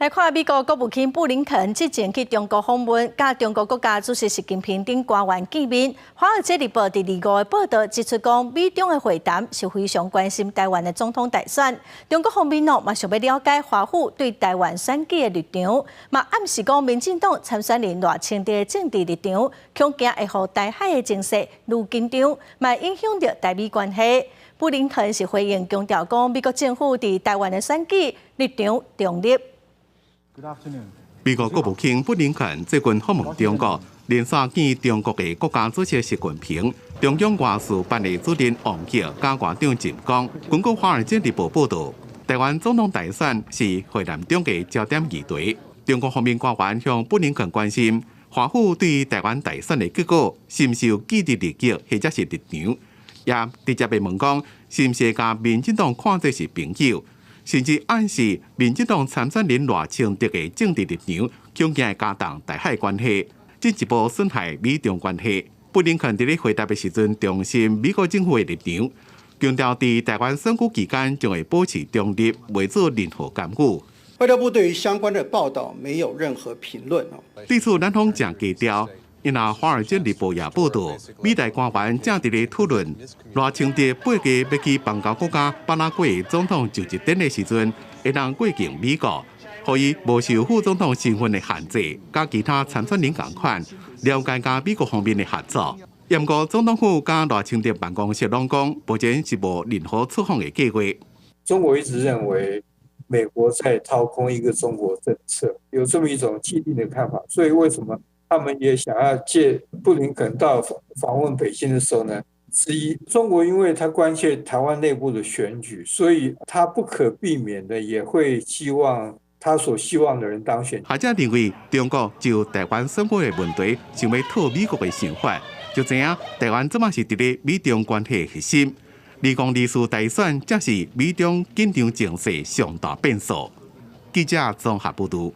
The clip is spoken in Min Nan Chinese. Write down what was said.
來看美國國務卿布林肯之前去中國訪問，佮中國國家主席習近平等官員見面。華爾街日報佇25的報道指出，講美中的會談是非常關心台灣的總統大選。中國方面哦，嘛想欲了解華府對台灣選舉的立場，嘛暗示講民進黨參選人賴清德的政治立場，恐驚會予台海的情勢愈緊張，嘛影響著台美關係。布林肯是回應強調講，美國政府佇台灣的選舉立場中立。美國國務卿布林肯最近訪問中國，連續見中國的國家主席習近平、中央外事辦的主任王毅、佮外長秦剛。根據《華爾街日報》報道，台灣總統大選是會談中的焦點議題。中國方面官員向布林肯關心，華府對台灣大選的結果是毋是有既得利益或者是立場，也直接被問講是毋是共民進黨看做是朋友。甚至暗示民進黨參選人賴清德的政治立場，恐驚會加重台海關係，進一步損害美中關係。布林肯佇咧回答的時陣，重申美國政府的立場，強調佇台灣選舉期間將會保持中立，袂做任何干預。外交部對於相關的報道沒有任何評論。對此，南方誠低調。因為《華爾街日報》也報道，美台官員正佇咧討論賴清德八月欲去邦交國家巴拉圭總統就職典禮時陣，會當過境美國，予伊無受副總統身份的限制，佮其他參選人仝款，了解佮美國方面的合作。毋過總統府佮賴清德辦公室攏講，目前是無任何出訪的計劃。中國一直認為美國在掏空一個中國政策，有這麼一種既定的看法，所以為什麼他們也想要借布林肯到訪問北京的時候呢，質疑中國，因為他關切台灣內部的選舉，所以他不可避免的也會希望他所希望的人當選。學者認為，中國就台灣選舉的問題，想欲套美國的想法，就知影台灣這馬是佇咧美中關係核心。2024大選，才是美中緊張情勢上大變數。記者綜合報道。